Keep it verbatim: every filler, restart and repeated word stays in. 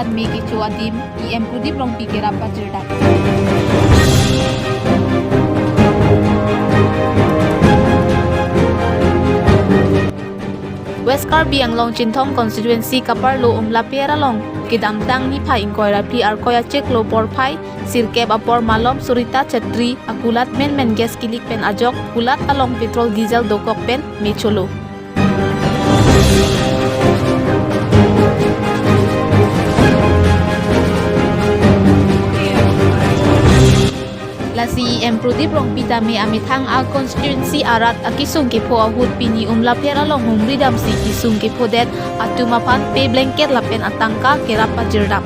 An me kecho adim, E M Prodip Rongpi kerap pajirdam. West Karbi Anglong Chinthong constituency kaparlo Umlaper along kedamtang niphai ingkoi ra phli Arkoi achiklo porphai sirkep apor malom Surita Chetri akulat menmen gas kilik pen ajok kulat along petrol diesel dokok pen mecholo. Lasi E M Prodip Rongpi tame amethang a constituency arat akesung kepho ahut pini Umlaper along humridamsi kesung kephodet atum aphan pe blanket lapen atangka kerap pajirdam.